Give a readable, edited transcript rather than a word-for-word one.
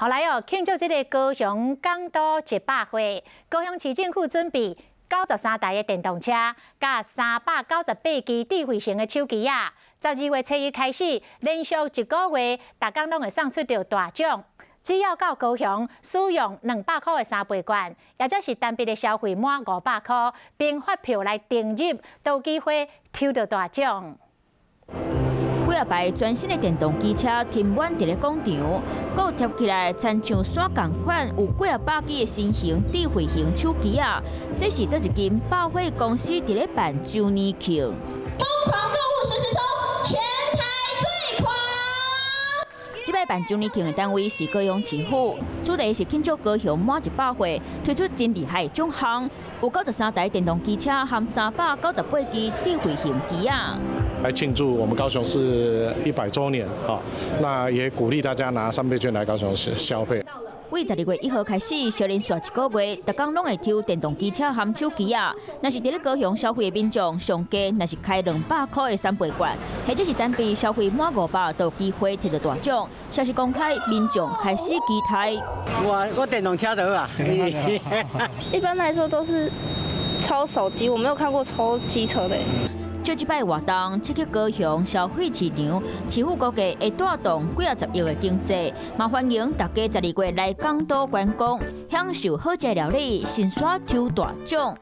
後來哦，慶祝這个高雄港都100歲，高雄市政府準備93台的電動車，佮398支智慧型的手機仔。12月初一開始，連續一個月，逐工攏會送出著大獎。只要到高雄使用200箍的三倍券，抑者是單筆的消費滿500箍，憑發票來登入，都有機會抽著大獎。幾仔排全新的電動機車停滿佇咧廣場，閣貼起來，親像山仝款，有幾仔百支的新型智慧型手機仔。這是佗一間百貨公司佇咧辦週年慶。瘋狂購物時時抽，全台最狂！這擺辦週年慶的單位是高雄市府，主題是慶祝高雄滿100歲，推出真厲害獎項，有93台電動機車含398支智慧型機仔。來慶祝我們高雄市100週年，啊，那也鼓勵大家拿三倍券來高雄市消費。對12月1號開始，小連續一個月，逐工攏會抽電動機車含手機仔。若是佇咧高雄消費的民眾，上低若是開200箍的三倍券，或者是單筆消費滿500，都有機會摕著大獎。消息公開，民眾開始期待。我電動車就好啊。一般來說都是抽手機，我沒有看過抽機車的。這這擺活動刺激高雄消費市場，市府估計會帶動幾仔十億的經濟，嘛歡迎大家12月來港都觀光，享受好食料理，順紲抽大獎。